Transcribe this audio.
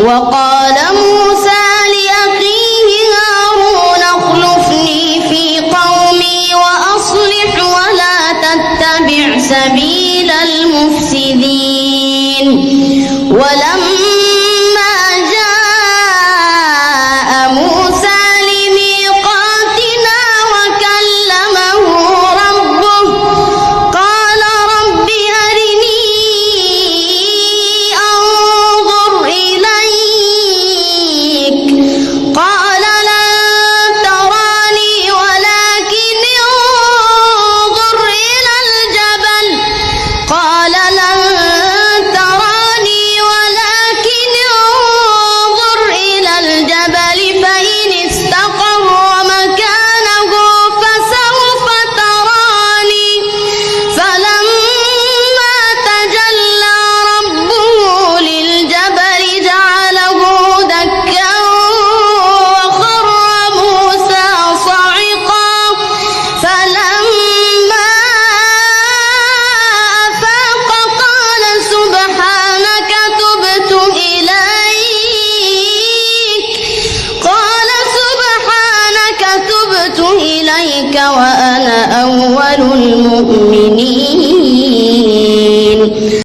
وقال موسى لأخيه هارون اخلفني في قومي وأصلح ولا تتبع سبيل المفسدين. ولما جاء موسى لميقاتنا وكلمه ربه قال رب أرني أنظر إليك قال لن تراني ولكن انظر إلى الجبل قال لن تراني ولكن انظر إلى الجبل فإن استقر مكانه فسوف تراني فلما تجلى ربه للجبل جعله دكا وخر موسى صعقا فلما أفاق قال سبحانك تبت إليك وأنا أول المؤمنين.